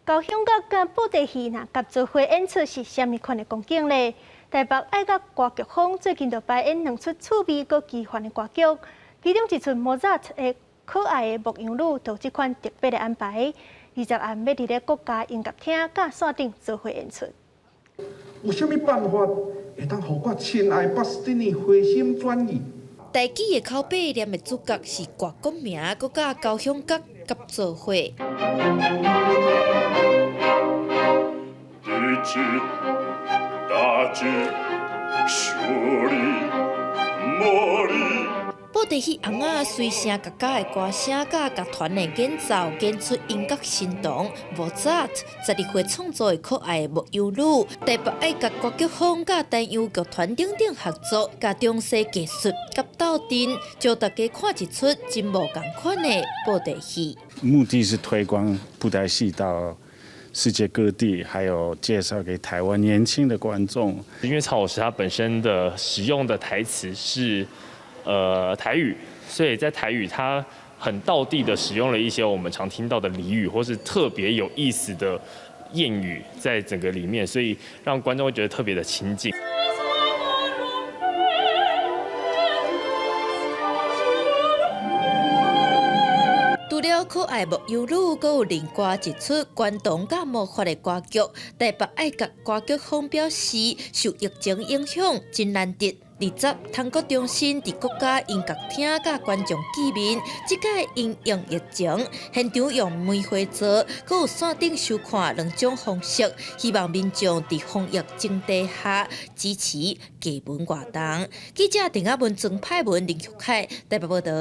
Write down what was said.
交響樂佮布袋戲若佮做伙演出是啥物款的光景呢？台北愛樂歌劇坊最近就排演兩齣趣味閣奇幻的歌劇，其中一齣莫扎特的《可愛的牧羊女》就有這款特別的安排。20暗欲佇咧國家音樂廳佮線頂做伙演出。有啥物辦法會當予我親愛巴斯蒂尼回心轉意？台語的口白念的主角是外國名，閣佮交響樂合做伙。布袋戲尪仔隨聲嘎嘎的歌聲，佮樂團的演奏，演出音樂神童莫扎特12歲創作的可愛的牧羊女，台北愛樂歌劇坊佮丹陽劇團等等合作，共中西藝術佮鬥陣，招大家看一齣真無仝款的布袋戲。目的是推廣布袋戲到世界各地，還有介紹給台灣年輕的觀眾。因為曹老師他本身的使用的台詞是台語，所以在台語他很道地的使用了一些我們常聽到的俚語，或是特別有意思的諺語，在整個裡面，所以讓觀眾會覺得特別的親近。除了可愛牧羊女，閣有另外一齣關東佮魔法的歌劇。台北愛樂歌劇坊表示，受疫情影響，真難得。20湯國中心佇國家音樂廳佮觀眾見面，這擺因應疫情，現場用梅花座，閣有線頂收看兩種方式，希望民眾佇防疫前提下支持藝文活動。記者鄭亞文、曾派文、林玉凱台北報導。